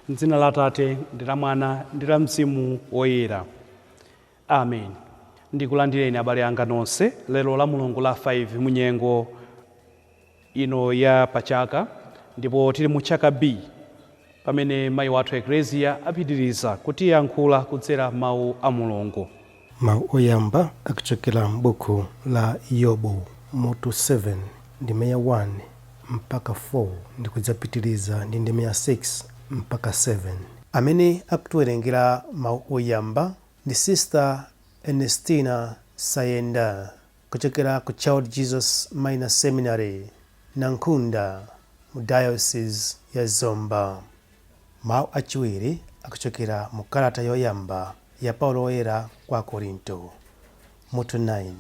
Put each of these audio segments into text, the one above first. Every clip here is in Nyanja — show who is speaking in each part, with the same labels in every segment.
Speaker 1: M'dzina la Atate ndi la Mwana ndi la Mzimu Woyera. Amen. Ndikulandireni abale anga nonse lero la Mulungu la 5 munyengo ino ya pachaka, ndipo tili mu chaka B pamene mayi wathu Eklesia apitiriza kutiyankhula kudzera mawu a Mulungu.
Speaker 2: Mawu oyamba akuchokera m'buku la Yobu mutu 7 ndime ya 1 mpaka 4 ndi kudzapitiriza ndi ndime ya 6 mpaka 7. Amene akutiwerengera mawu oyamba ndi Sister Ernestina Sayenda kuchokera ku Child Jesus Minor Seminary, Nankhunda mu Diocese ya Zomba. Mawu achiwiri akuchokera mu kalata yoyamba ya Paulo Woyera kwa Akorinto, mutu 9,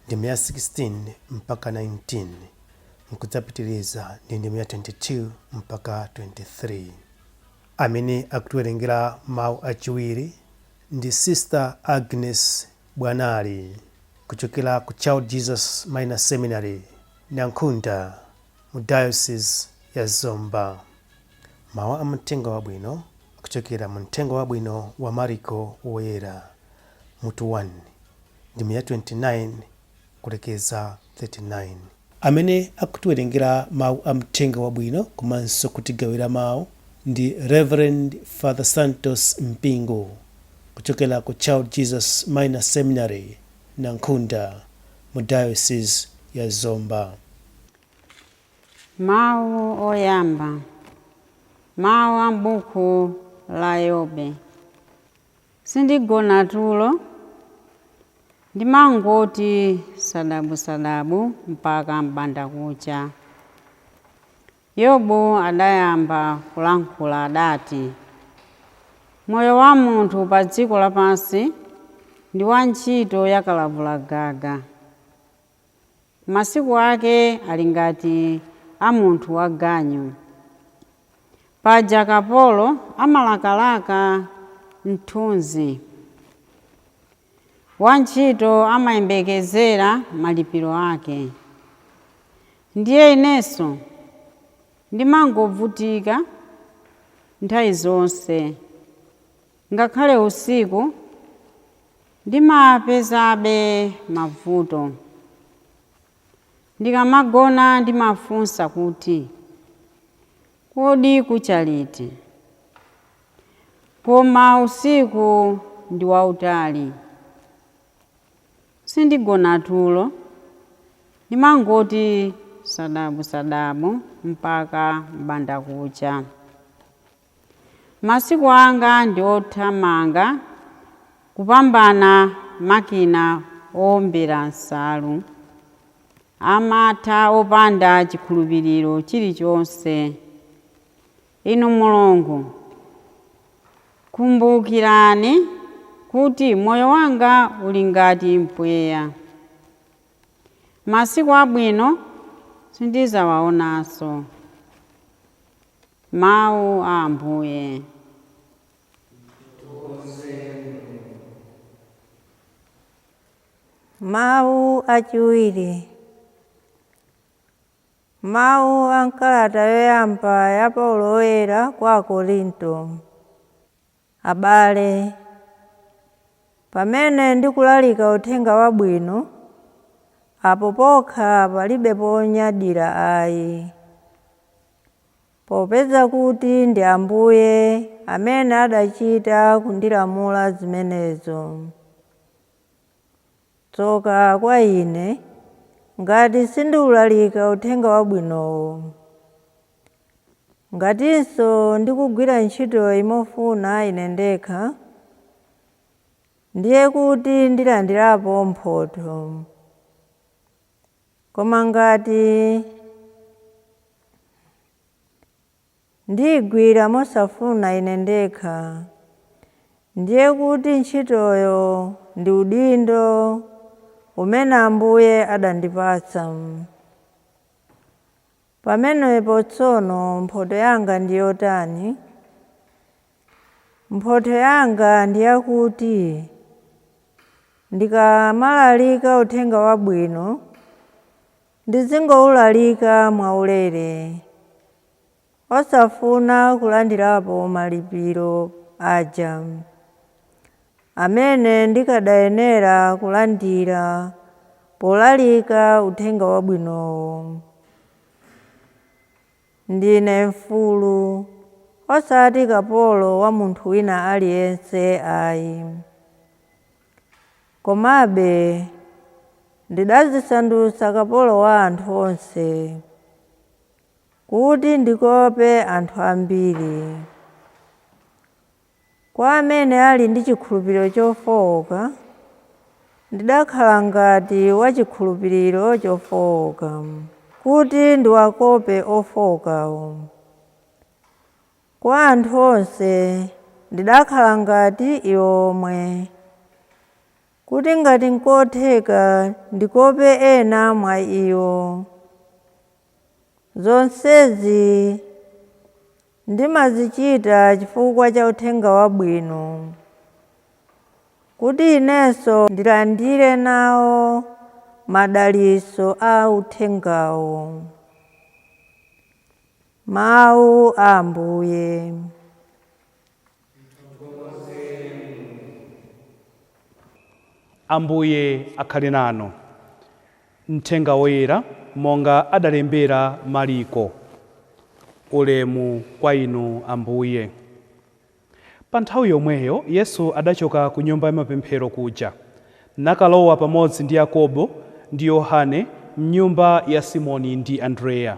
Speaker 2: ndime ya 16 mpaka 19, nkudzapitiriza ndi ndime ya 22 mpaka 23. Amene akutiwerengera mawu achiwiri ndi Sister Agnes Bwanali kuchokera ku Child Jesus Minor Seminary, Nankhunda mu Diocese ya Zomba. Mawu a Mthenga Wabwino akuchokera mu Mthenga Wabwino wa Mariko Woyera, mutu 1, ndime ya 29 kulekeza 39. Amene akutiwerengera mawu a Mthenga Wabwino komanso kutigawira mawu ndi Rev. Father Santos Mpingo kuchokera ku Child Jesus Minor Seminary, Nankhunda mu Diocese ya Zomba.
Speaker 3: Mawu oyamba. Mawu a m'buku la Yobe. Sindigona tulo, ndimangoti sadabusadabu mpaka m'bandakucha. Yobu adayamba kulankhula adati, Moyo wa munthu pa dziko lapansi ndi wa ntchito yakalavulagaga. Masiku ake ali ngati a munthu waganyu. Paja kapolo amalakalaka mthunzi. Wantchito amayembekezera malipiro ake. Ndiye inenso ndimangovutika nthawi zonse. Ngakhale usiku ndimapezabe mavuto. Ndikamagona ndimafunsa kuti, Kodi kucha liti? Koma usiku ndi wautali. Sindigona tulo, ndimangoti sadabusadabu mpaka m'bandakucha. Masiku anga ndi othamanga kupambana makina oombera nsalu. Amatha opanda chikhulupiriro chilichonse. Inu Mulungu, kumbukirani kuti moyo wanga uli ngati mpweya. Masiku abwino sindidzawaonanso. Mawu a Ambuye.
Speaker 4: Mawu achiwiri. Mawu a m'kalata yoyamba ya Paulo Woyera kwa Akorinto. Abale, pamene ndikulalika Uthenga Wabwino, apo pokha palibe ponyadira ai. Popeza kuti ndi Ambuye amene adachita kundilamula zimenezo. Tsoka kwa ine ngati sindiulalika Uthenga Wabwinowo! Ngatinso ndikugwira ntchitoyi mofuna ine ndekha, ndiye kuti ndilandirapo mphotho. Koma ngati ndiigwira mosafuna ine ndekha, ndiye kuti ntchitoyo ndi udindo umene Ambuye adandipatsa. Pamenepo tsono mphotho yanga ndi yotani? Mphotho yanga ndi yakuti ndikamalalika uthenga wabwino, ndizingowulalika mwaulere, osafuna kulandirapo malipiro aja amene ndikadayenera kulandira polalika uthenga wabwinowo. Ndine mfulu, osati kapolo wa munthu wina aliyense ayi. Komabe ndidadzisandutsa kapolo wa anthu onse, kuti ndikope anthu ambiri. Kwa amene ali ndi chikhulupiriro chofowoka, ndidakhala ngati wa chikhulupiriro chofowoka, kuti ndiwakope ofowokawo. Kwa anthu onse ndidakhala ngati iwo omwe, kuti ngati nkotheka ndikope ena mwa iwo. Zonsezi ndimazichita chifukwa cha uthenga wabwino, kuti inenso ndilandire nawo madalitso a uthengawo. Mawu a Ambuye.
Speaker 1: Ambuye akhale nanu. Mthenga woyera monga adalembera Mariko. Ulemu kwa inu Ambuye. Pa nthawi yomweyo Yesu adachoka ku nyumba ya mapemphero kuja, nakalowa pamodzi ndi Yakobo ndi Yohane mnyumba ya Simoni ndi Andreya.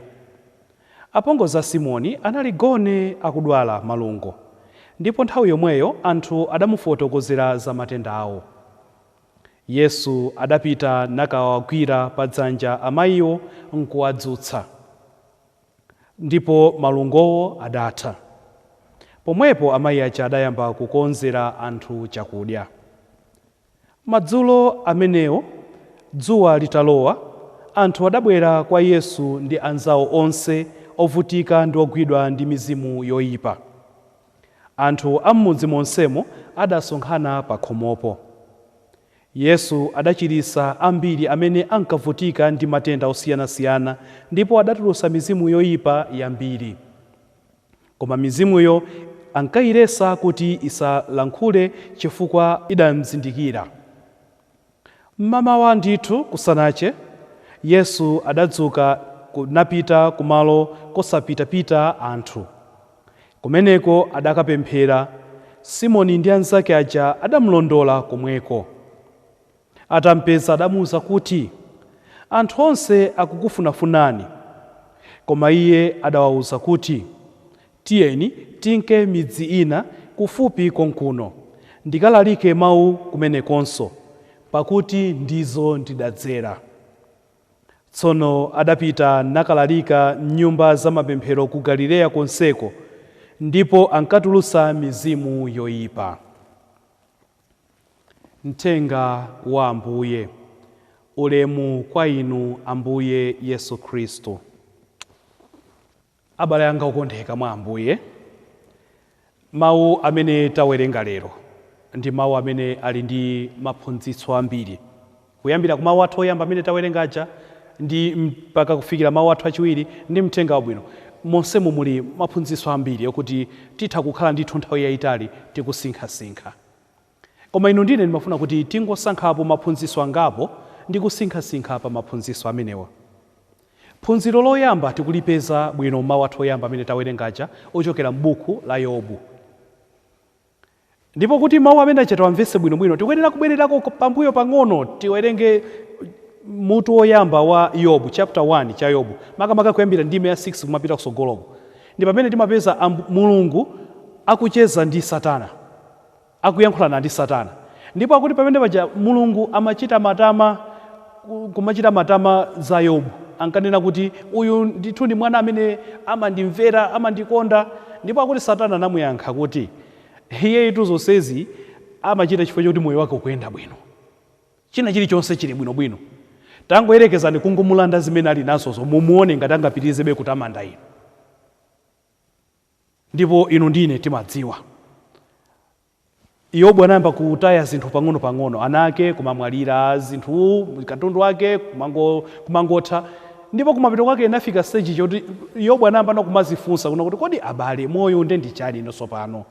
Speaker 1: Apongozi a Simoni anali gone akudwala malungo, ndipo nthawi yomweyo anthu adamufotokozera za matenda awo. Yesu adapita nakawagwira pa dzanja amayiwo nkuwadzutsa, ndipo malungowo adatha. Pomwepo amayi aja adayamba kukonzera anthu chakudya. Madzulo amenewo, dzuwa litalowa, anthu adabwera kwa Yesu ndi anzawo onse ovutika ndi ogwidwa ndi mizimu yoyipa. Anthu a m'mudzi monsemo adasonkhana pa khomopo. Yesu adachiritsa ambiri amene ankavutika ndi matenda osiyanasiyana ndipo adatulutsa mizimu yoyipa yambiri. Koma mizimuyo ankayiletsa kuti isalankhule chifukwa idamzindikira. Mmamawa ndithu kusanache, Yesu adadzuka napita kumalo kosapitapita anthu. Kumeneko adakapemphera. Simoni ndi anzake aja adamulondola komweko. Atampeza adamuwuza kuti, anthu onse akukufunafunani. Koma iye adawawuza kuti, tiyeni tinke midzi ina kufupi konkuno, ndikalalike mawu kumenekonso, pakuti ndizo ndidadzera. Tsono adapita nakalalika m'nyumba za mapemphero ku Galileya konseko, ndipo ankatulutsa mizimu yoyipa. Mthenga wa Ambuye. Ulemu kwa inu Ambuye Yesu Khristu. Abale anga okondeka mwa Ambuye, mawu amene tawerenga lero ndi mawu amene ali ndi maphunzitso ambiri, kuyambira ku mawu athu oyamba amene tawerenga aja ndi mpaka kufikira mawu athu achiwiri ndi mthenga wabwino. Monsemo muli maphunzitso ambiri okuti titha kukhala ndithu nthawi yayitali tikusinkhasinkha. Koma inu ndine ndimafuna kuti tingosankhapo maphunzitso angapo ndi kusinkhasinkha pa maphunzitso amenewa. Phunziro loyamba tikulipeza bwino mawu athu oyamba amene tawerenga aja ochokera m'buku la Yobu. Ndipo kuti mawu amene aja tiwamvetse bwinobwino, tikuyenera kubwererako pambuyo pang'ono, tiwerenge mutu woyamba wa Yobu, chapter 1 cha Yobu, makamaka kuyambira ndime ya 6 kumapita kusogoloko. Ndi pamene timapeza Mulungu akucheza ndi Satana, akuyankhulana ndi Satana. Ndipo akuti pamene paja Mulungu amachita matama, kumachita matama za Yobu. Ankanena kuti uyu ndithu ndi mwana amene amandimvera, amandikonda. Ndipo akuti Satana anamuyankha kuti iyetu zonsezi amachita chifukwa chokuti moyo wake ukuyenda bwino, china chilichonse chili bwinobwino. Tangoyerekezani kungomulanda zimene ali nazozo, mumuone ngati angapitirizebe kutamanda inu. Ndipo inu ndine timadziwa. Yobu anayamba kutaya zinthu pang'ono-pang'ono, ana ake kumamwalira, zinthu, katundu wake kumangotha. Ndipo kumapeto kwake inafika stage choti Yobu anayamba kumazifunsa kuna kuti, kodi abale, moyo nde ndi chani inonso pano?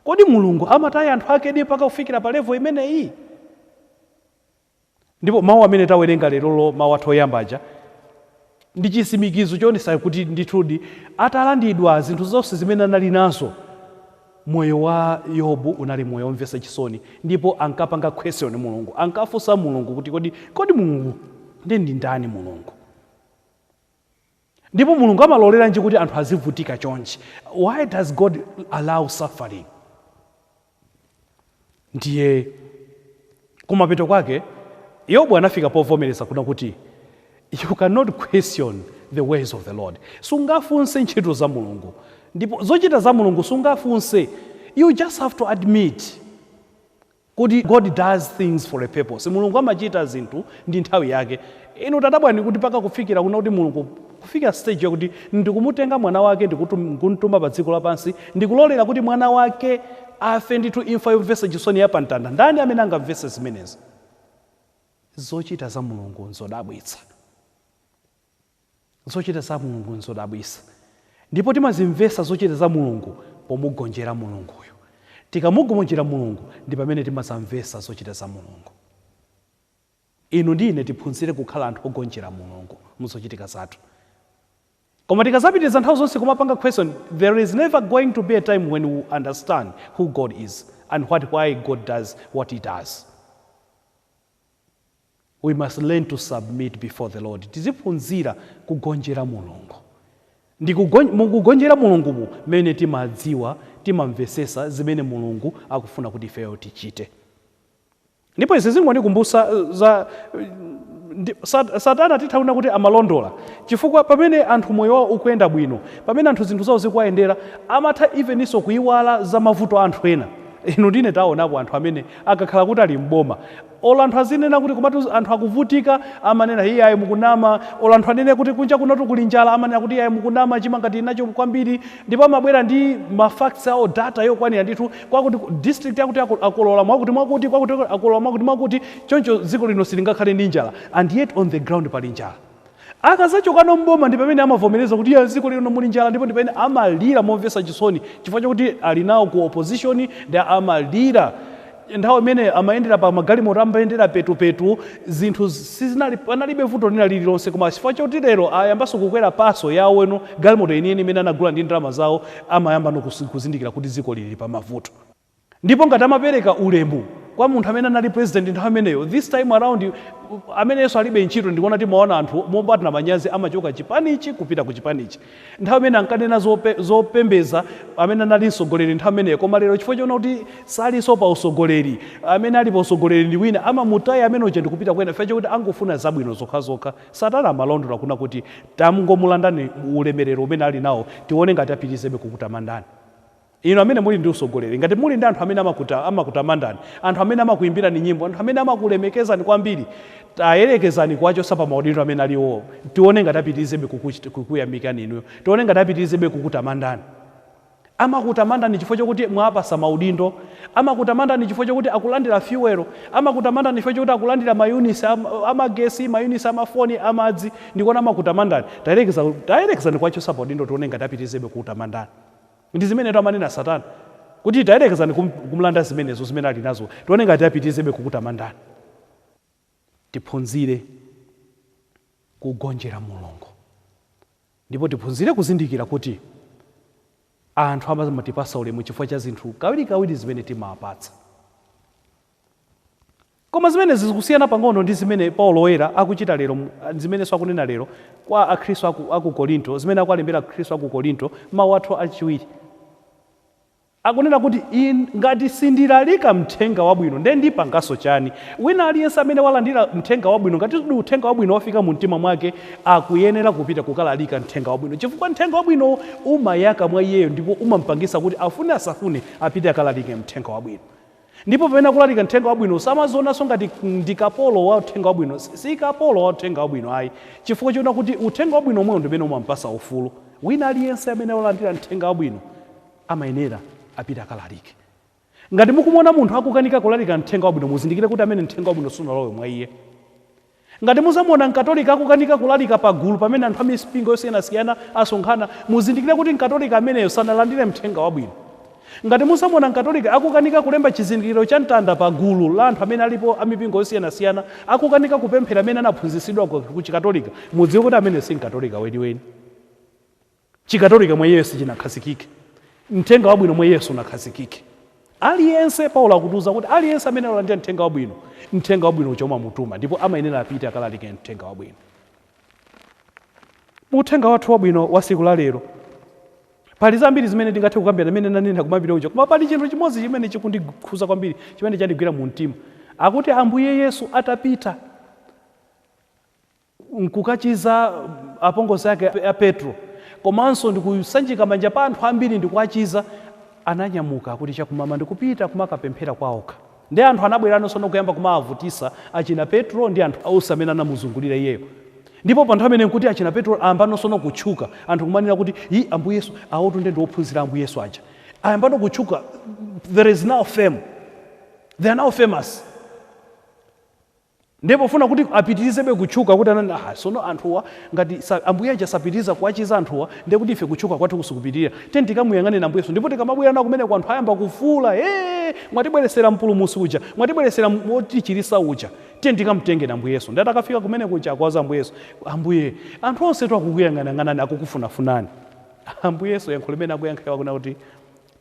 Speaker 1: Kodi Mulungu amataya anthu ake di mpaka kufikira pa level imeneyi? Ndipo mawu amene tawerenga lerolo, mawu athu oyamba aja, ndi chisimikizo choonesa kuti ndithudi atalandidwa zinthu zonse zimene anali nazo, moyo wa Yobu unali moyo womvetsa chisoni. Ndipo ankapanga question Mulungu, ankafunsa Mulungu kuti kodi Mulungu ndi ndani Mulungu? Ndipo Mulungu amaloleranji kuti anthu azivutika chonchi? Why does God allow suffering? Ndiye kumapeto kwake Yobu anafika povomereza kuna kuti you cannot question the ways of the Lord. Sungafunse ntchito za Mulungu, ndipo zochita za Mulungu sungafunse. You just have to admit kuti God does things for a purpose. Mulungu amachita zinthu ndi nthawi yake. Inu tadabwani kuti paka kufikira kuna kuti Mulungu kufika stage yakuti ndikumutenga mwana wake, ndikumtuma pa dziko lapansi, ndikulolera kuti mwana wake afe ndithu imfa yomvetsa chisoni ya pamtanda. Ndani amene angamvetse zimenezi? Zochita za Mulungu nzodabwitsa. Zochita za Mulungu nzodabwitsa, ndipo timazimvetsa zochita za Mulungu pomugonjera Mulunguyo. Tikamugonjera Mulungu ndi pamene timazamvetsa zochita za Mulungu. Inu ndi ine tiphunzire kukhala anthu ogonjera Mulungu muzochitika zathu. Koma tikazapitiriza nthawi zonse kumapanga question, there is never going to be a time when we understand who God is and why God does what he does. We must learn to submit before the Lord. Tiziphunzira kugonjera Mulungu. Ndi mukugonjera Mulungu mmene timadziwa, timamvesesa zimene Mulungu akufuna kuti ifeyo tichite. Ndipo izi zingondikumbusa za Satana. Tithauna kuti amalondola, chifukwa pamene anthu moyo wawo ukuyenda bwino, pamene anthu zinthu zawo zikuwayendera, amatha eveninso kuyiwala za mavuto a anthu ena. Inu ndine taonapo anthu amene akakhala kuti ali mboma, olo anthu azinena kuti komatu anthu akuvutika, amanena, "Iye ayi, mukunama." Olo anthu anene kuti kunja kunotu kuli njala, amanena kuti, "Iye ayi, mukunama, chimanga tili nacho kwambiri." Ndipo amabwera ndi ma facts awo, data yokwanira ndithu, kwakuti district yakuti akolola mwakuti mwakuti, kwakuti akolola mwakuti mwakuti, choncho dziko lino silingakhale ndi njala. And yet on the ground pali njala. Akazachokano mboma ndi pamene amavomereza kuti ya, dziko lino muli njala, ndipo ndi pamene amalira momvetsa chisoni chifukwa chakuti ali nawo ku opposition. Ndi amalira nthawi imene amayendera pa magalimoto, amayendera petupetu, zinthu sizinali, panalibe vuto lina lililonse. Koma chifukwa chakuti lero ayambanso kukwera paso yawo eno, galimoto yeniyeni imene anagula ndi ndalama zawo, amayamba kuzindikira kuti dziko lili pa mavuto. Ndipo ngati amapereka ulemu kwa munthu amene anali president nthawi imeneyo, this time around amenenso alibe ntchito. Ndikuona timaona anthu mopatana manyazi amachoka chipanichi kupita ku chipanichi. Nthawi imene ankanena zopembeza amene anali mtsogoleri nthawi imeneyo, koma lero chifukwa choona kuti salinso pa usogoleri, amene ali pa usogoleri ndi wina, amamutaya amene uja ndikupita kwena chifukwa chokuti angofuna zabwino zokhazokha. Satana amalondola kuna kuti tangomulandani ulemerero umene ali nawo, tione ngati apitizebe kukutamandani. Inu amene muli ndi usogoleri, ngati muli ndi anthu amene amakutamandani, anthu amene amakuyimbirani nyimbo, anthu amene amakulemekezani kwambiri, tayerekezani kuwachosa pa maudindo amene aliwowo, tione ngati apitirizebe kukuyamikani inuyo, tione ngati apitirizebe kukutamandani. Amakutamandani chifukwa chokuti mwapasa maudindo, amakutamandani chifukwa chokuti akulandira fuel, amakutamandani chifukwa chokuti akulandira mayunisi amagesi, mayunisi amafoni, amadzi, ndikuona amakutamandani. Tayerekezani kuwachosa pa udindo, tione ngati apitirizebe kukutamandani. Ndi zimene amanena Satana kuti tayerekezani kumulanda zimenezo zimene ali nazo, tione ngati apitirizebe kukutamandani. Tiphunzire kugonjera Mulungu, ndipo tiphunzire kuzindikira kuti anthu amatipasa ulemu chifukwa cha zinthu kawirikawiri zimene timawapatsa. Koma zimenezi zikusiyana pang'ono ndi zimene Paulo Woyera akuchita lero, zimenenso akunena lero kwa Akhristu aku Korinto, zimene akualembera Akhristu aku Korinto. Mawu athu achiwiri akunena kuti ngati sindilalika mthenga wabwino, nde ndipanganso chani? Wina aliyense amene walandira mthenga wabwino, ngati uthenga wabwino wafika mu mtima mwake, akuyenera kupita kukalalika mthenga wabwino, chifukwa mthenga wabwino umayaka mwa iyeyo ndipo umampangisa kuti afune asafune apite akalalike mthenga wabwino. Ndipo pamene akulalika mthenga wabwino, samazionanso ngati ndi kapolo wa uthenga wabwino. Si kapolo wa uthenga wabwino ayi, chifukwa choona kuti uthenga wabwino omwewo ndi umene umampasa ufulu. Wina aliyense amene walandira mthenga wabwino amayenera apite akalalike. Ngati mukumuona munthu akukanika kulalika mthenga wabwino, muzindikire kuti amene mthenga wabwino sunalowe mwa iye. Ngati muzamuona mkatolika akukanika kulalika pagulu pamene anthu amipingo yosiyanasiyana asonkhana, muzindikire kuti mkatolika ameneyo sanalandire mthenga wabwino. Ngati muzamuona mkatolika akukanika kulemba chizindikiro cha mtanda pagulu la anthu amene alipo amipingo yosiyanasiyana, akukanika kupemphera amene anaphunzitsidwa ku chikatolika, mudziwe kuti amene si mkatolika weniweni. Chikatolika mwa Yesu chinakhazikike, mthenga wabwino mwa Yesu unakhazikike. Aliyense, Paulo akutiuza kuti aliyense amene alandira mthenga wabwino, mthenga wabwino uja umamutuma ndipo amayenera apite akalalike mthenga wabwino. Uthenga wathu wabwino wa siku la lero, pali zambiri zimene tingathe kukambirana imene nanena kumapita uja, koma pali chinthu chimodzi chimene chikundikhuza kwambiri, chimene chandigwira mu mtima. Akuti Ambuye Yesu atapita nkukachiza apongozi ake a Petro, komanso ndikusanjika manja pa anthu ambiri ndikuwachiza, ananyamuka kuti chakumama ndikupita kumakapemphera kwaokha. Ndi anthu anabweranso nokuyamba kumawavutisa achina Petro ndi anthu onse amene anamuzungulira iyeyo. Ndipo pa nthawi imene nkuti achina Petro ayambanso nokutchuka, anthu kumanena kuti yi Ambuye Yesu awotu ndi ophunzira Ambuye Yesu aja ayambano kutchuka. There is now fame, they are now famous. Ndipo pofuna kuti apitirizebe kutchuka, kuti anani, ah, sono anthuwa ngati Ambuye aja sapitiriza kuwachiza anthuwa, ndiye kuti ife kutchuka kwathu kusikupitirira, tiye tikamuyang'ane Ambuye Yesu. Ndipo tikamabwera nawo kumene anthu ayamba kufuula, ee, mwatibweresera mpulumutsi uja, mwatibweresera wotichirisa uja, tiye tikamutenge Ambuye Yesu. Ndi atakafika kumene kuja akuwaza Ambuye Yesu, Ambuye, anthu onse tu akukuyang'anayang'anani, akukufunafunani. Ambuye Yesu yankho limene akuyankha kuna kuti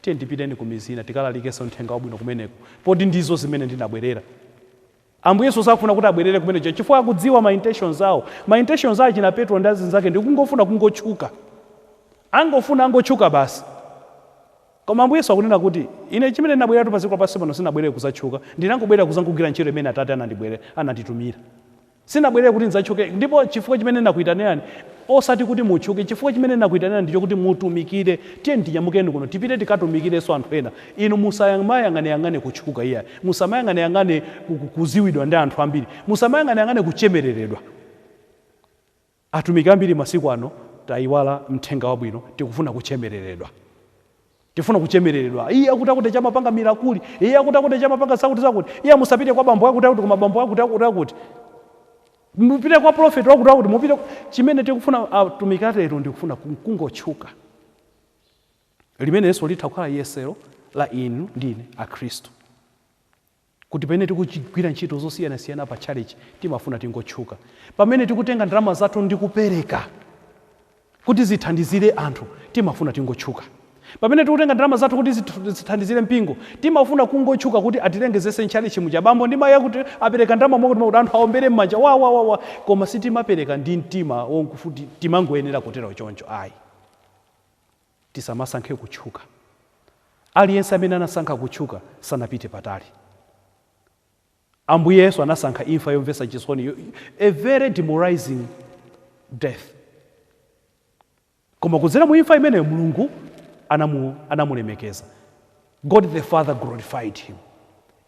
Speaker 1: tiye tipiteni ku mizinda tikalalikenso mthenga wabwino kumeneko, poti ndizo zimene ndinabwerera. Ambuye Yesu sakufuna kuti abwerere kumenecho chifukwa akudziwa ma intentions awo. Ma intentions awo achina Petro ndi azinzake ndikungofuna kungotchuka, angofuna angotchuka basi. Koma Ambuye Yesu akunena kuti ine chimene ndinabwereratu pa dziko lapansi pano sinabwerere kuzatchuka, ndinangobwerera kuzangogwira ntchito imene Atate ananditumira. Sinabwerere kuti ndidzatchuke, ndipo chifukwa chimene ndakuyitanirani osati kuti mutchuke, chifukwa chimene ndakuyitanirani ndicho kuti mutumikire. Tiye tinyamukeni kuno tipite tikatumikirenso anthu ena. Inu musamayang'aneyang'ane kutchuka iya, musamayang'aneyang'ane kuziwidwa ndi anthu ambiri, musamayang'aneyang'ane kuchemereredwa. Atumiki ambiri masiku ano tayiwala mthenga wabwino, tikufuna kuchemereredwa, tifuna kuchemereredwa. Iye akuti akuti chamapanga miracle, iye akuti akuti chamapanga zakuti zakuti, iye musapite kwa bambo akuti akuti, koma bambo akuti akuti akuti, mupite kwa prophet wakuti akuti, mupite. Chimene tikufuna atumiki atero ndikufuna kungotchuka. Limenenso litha kukhala yesero la inu ndine akhristu, kuti pamene tikugwira ntchito zosiyanasiyana pa church timafuna tingotchuka, pamene tikutenga ndalama zathu ndi kupereka kuti zithandizire anthu timafuna tingotchuka, pamene tikutenga ndalama zathu kuti zithandizire mpingo timafuna kungotchuka, kuti atilengezese ntchalichi muja bambo ndi mayi akuti apereka ndalama mwakuti mwakuti, anthu aombere m'manja wa wa wa wa, koma sitimapereka ndi mtima wonkufuti timangoyenera kutero choncho. Ayi, tisamasankhe kutchuka. Aliyense amene anasankha kutchuka sanapite patali. Ambuye Yesu anasankha imfa yomvetsa chisoni, a very demoralizing death, koma kudzera mu imfa imeneyo Mulungu anamulemekeza. God the Father glorified him.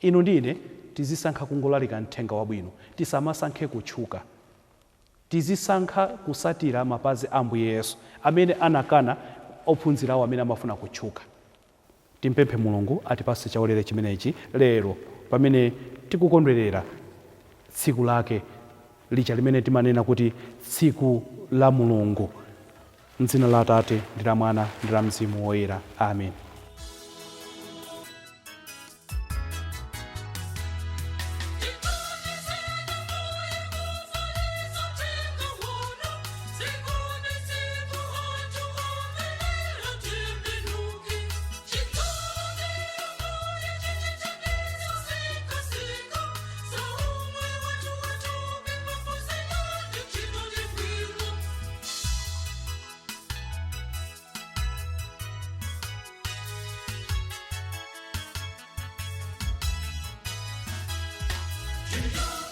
Speaker 1: Inu ndi ine tizisankha kungolalika mthenga wabwino, tisamasankhe kutchuka. Tizisankha kusatira mapazi a Ambuye Yesu amene anakana ophunzira awo amene amafuna kutchuka. Timpemphe Mulungu atipase chaulere chimenechi lero pamene tikukondwerera tsiku lake lija limene timanena kuti tsiku la Mulungu. M'dzina la Atate ndi la Mwana ndi la Mzimu Woyera, amen.
Speaker 5: Children.